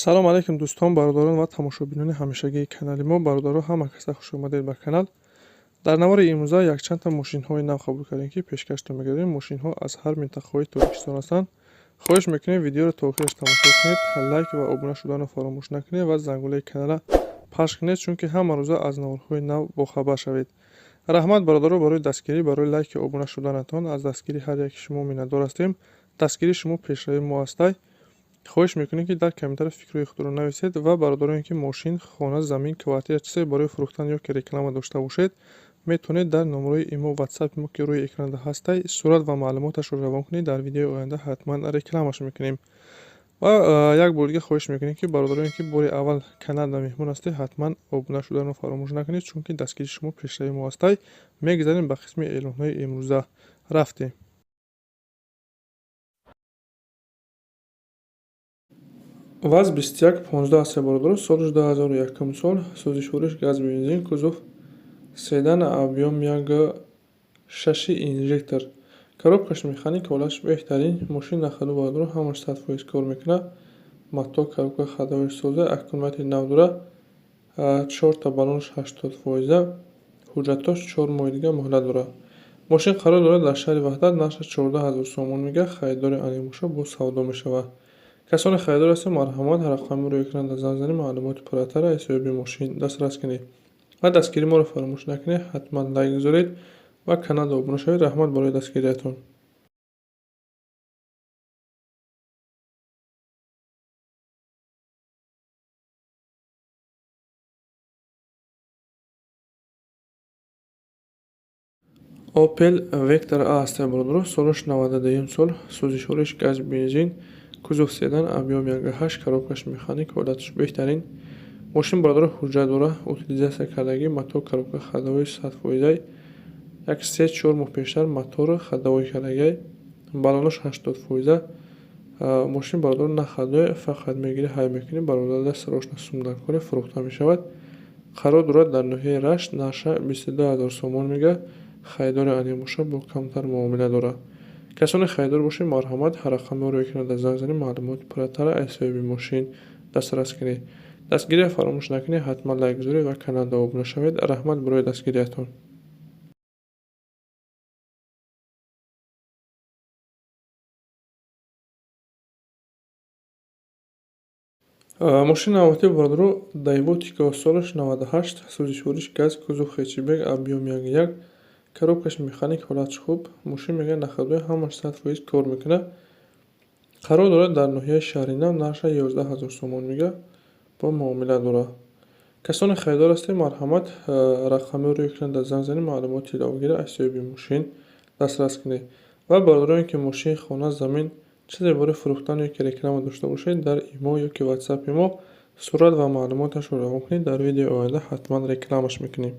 Салом алейкум, дӯстон, бародарон ва тамошобинони ҳамешагии канали мо. Бародаро, ҳама каса хуш омадед ба канал. Дар навори имрӯза якчандта мошинҳои нав қабул кардем, ки пешкаштон мегардем. Мошинҳо аз ҳар минтақаҳои Тоҷикистон ҳастанд. Хоҳиш мекунем, видеоро то охираш тамошо кунед, лайк ва обуна шуданро фаромӯш накунед ва зангулаи каналра пахш кунед, чунки ҳама рӯза аз наворҳои нав бохабар шавед. Раҳмат, бародаро, барои дастгирӣ, барои лайки обуна шуданатон. Аз дастгирии ҳар яки шумо миннатдор ҳастем. Дастгирии шумо пешравии мо ҳастай. Хоҳиш мекунем, ки дар комментария фикрҳои худро нависед ва бародароне, ки мошин, хона, замин, квартира, чизе барои фурӯхтан ё ки реклама дошта бошед, метавонед дар номерои имо, ватсапи мо, ки рӯи экранда ҳастай, сурат ва маълумоташро равон кунед. Дар видеои оянда ҳатман рекламаш мекунем. Ва як бор дига хоҳиш мекунем, ки бародароне, ки бори аввал каналда меҳмон ҳастед, ҳатман обуна шуданро фаромӯш накунед, чунки дастгирии шумо пешравии мо ҳастай. Мегузарем ба қисми эълонҳои имрӯза. Рафтем. ВАЗ 2115 аст, бародаро, соли 2001 сол, сӯзишвориш газ, бензин, кузов седан, объём 1,6, инжектор, коробкаш механик, ҳолатш беҳтарин. Мошин на ходу, бародаро, ҳамаш 100% кор мекунад. Мотор, коробка, ходовой соза, аккумулятори нав дорад, чорта баллонаш 80%, ҳуҷҷатош 4 моҳи дига муҳлат дорад. Мошин қарор дорад дар шаҳри Ваҳдат, нархаш 14 000 сомон мега. Харидори ани боша, боз савдо мешавад. Касоне харидор ҳастед, марҳамат, рақами рӯи экранда занг занед, маълумоти пурратара аз ҳисоби мошин дастрас кунед ва дастгирии моро фаромӯш накунед. Ҳатман лайк гузоред ва каналда обуна шавед. Раҳмат барои дастгириятон. Opel Vectra A аст, бародаро, солаш 92-юм сол, сӯзишвориш газ, бензин, кузов седан, объём 1,8, коробкаш механик, ҳолаташ беҳтарин. Мошин, бародаро, ҳуҷҷат дора, утилизация кардагӣ, мотор, коробка, ходовой 100%. Як 3-4 моҳ пештар моторро ходовой кардагиай, баллонош 80%. Мошин, бародаро, на ходовой, фақат мегирӣ, ҳай мекунӣ, бародарда срочно сум дар коре, фурӯхта мешавад. Қарор дорад дар ноҳияи Рашт, нарша 22 000 сомон мега. Харидори ани боша, бо камтар муомила дорад. Касоне харидор бошед, марҳамат, рақами рӯи экранда занг занед, маълумоти пурратара аз ҳисоби мошин дастрас кунед. Дастгириро фаромӯш накунед, ҳатман лайк гузоред ва каналда обуна шавед. Раҳмат барои дастгириятон. Мошини навбатӣ, бародаро, Daewoo Tico, солаш 98, сӯзишвориш газ, кузов хэтчбек, объём 1,1, коробкаш механик, ҳолатш хуб. Мошин, мегӯяд, на ходовой, ҳамаш 100% кор мекунад. Қарор дорад дар ноҳияи Шаҳринав, нархаш 11 000 сомон мега, бо муомила дорад. Касоне харидор ҳастед, марҳамат, рақамҳои рӯи экранда занг занед, маълумоти иловагиро аз ҳисоби мошин дастрас кунед. Ва бародароне, ки мошин, хона, замин, чизе барои фурӯхтан ё ки реклама дошта бошед, дар имо ё ки ватсапи мо сурат ва маълумоташро равон кунед. Дар видеои оянда ҳатман рекламаш мекунем.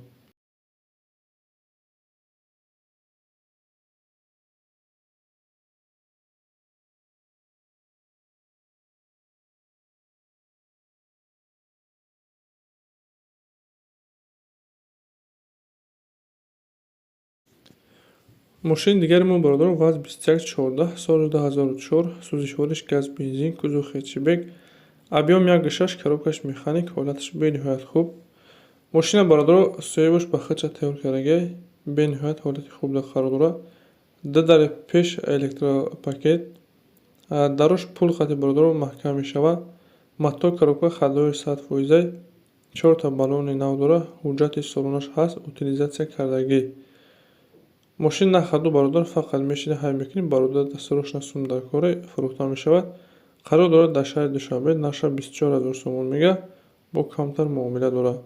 Мошини дигари мо, бародарон, ВАЗ 2114, соли 2004, сӯзишвориш газ, бензин, кузов хэтчбек, объём 1,6, коробкаш механик, ҳолаташ бениҳоят хуб. Мошина, бародаро, соҳибаш ба худша тайёр кардагиай, бениҳоят ҳолати хубда қарор дорад. Ду дари пеш электропакет, дарош пул қати, бародаро, маҳкам мешавад. Мотор, коробка, ходовой 100%, чорта баллони нав дорад, ҳуҷҷати солонаш ҳаст, утилизация кардагӣ. Мошин на ходу, бародар, фақат мешинӣ, ҳай мекунӣ, бародар срочно сум дар коре, фурӯхта мешавад. Қарор дорад дар шаҳри Душанбе, нархаш 24 000 сомон мега, бо камтар муомила дорад.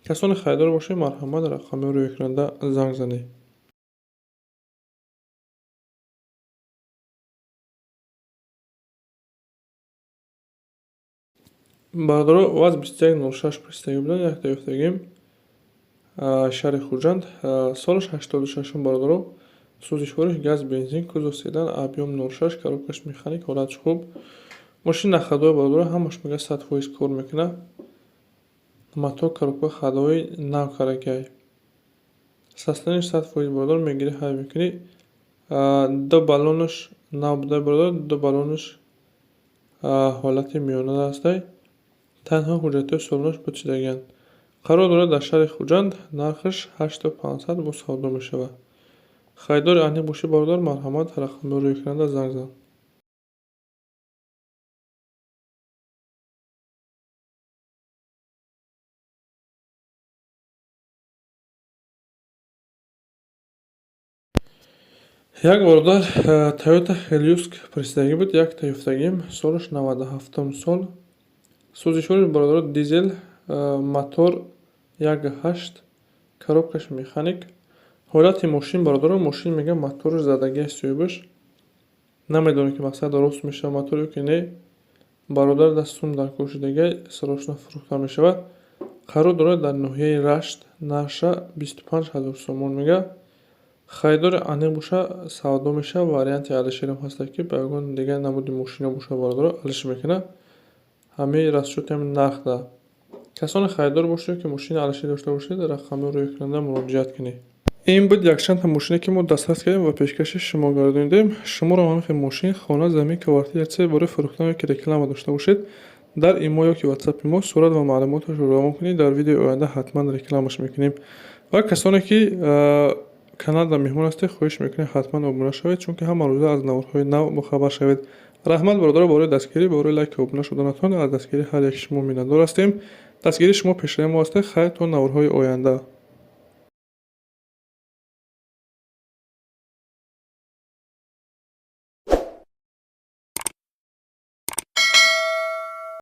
Касоне харидор бошед, марҳамат, рақамҳои рӯи экранда занг занед. Бародаро, ВАЗ 2106 пурсидагӣ буданд, якта ёфтагим шаҳри Хуҷанд, солаш 86-ум, бародаро, сӯзишвориш газ, бензин, кузов седан, объём 06, коробкаш механик, ҳолатш хуб. Мошин на ходовой, бародаро, ҳамаш, мега, 100% кор мекунад. Мотор, коробка, ходовой нав кардагиай, состояниш 100%, бародар, мегирӣ, ҳай мекунӣ. Ду баллонаш нав буда, бародар, ду баллонаш ҳолати миёнада ҳастай. Танҳо ҳуҷҷатҳои солонаш пучидагианд. Қарор дорад дар шаҳри Хуҷанд, нархаш 8500 бо савдо мешавад. Харидори аниқ бошӣ, бародар, марҳамат, рақамҳои рӯи экранда занг зан. Як бародар Toyota Hilux пурсидагӣ буд, якта ёфтагим, солаш 97 сол. Сӯзишвори, бародаро, дизел, мотор 1,8, коробкаш механик. Ҳолати мошин, бародаро, мошин мегӯям, мотораш задагиаш соҳибаш. Намедонем, ки мақсад рост мешавад мотор ё ки не. Бародар даст сум дар кор шудагиай, срочно фурӯхта мешавад. Қарор дорад дар ноҳияи Рашт, нарша 25 ҳазор сомон мегӯяд. Харидори аниқ боша, савдо мешавад. Варианти Алишерам ҳастад, ки ба ягон дигар намуди мошино боша, бародаро, алиш мекунад. Ҳамаи расчёти ҳамин нарх да. Касоне харидор бошед, ки мошини Алишер дошта бошед, рақамҳои рӯи экранда муроҷиат кунед. Ин буд якчандта мошине, ки мо дастрас кардем ва пешкаши шумо гардонидем. Шуморо ҳамин хел мошин, хона, замин, квартира, чизе барои фурӯхтан ё ки реклама дошта бошед, дар имо ё ки ватсапи мо сурат ва маълумоташро равон кунед, дар видеои оянда ҳатман рекламаш мекунем. Ва касоне ки каналда меҳмон ҳастед, хоҳиш мекунем, ҳатман обуна шавед, чунки ҳама рӯза аз наворҳои нав бохабар шавед. Раҳмат, бародаро, барои дастгирӣ, барои лайку обуна шуданатон. Аз дастгирии ҳар яки шумо миннатдор ҳастем. Дастгирии шумо пешраи мо ҳастед. Хайр, то наворҳои оянда.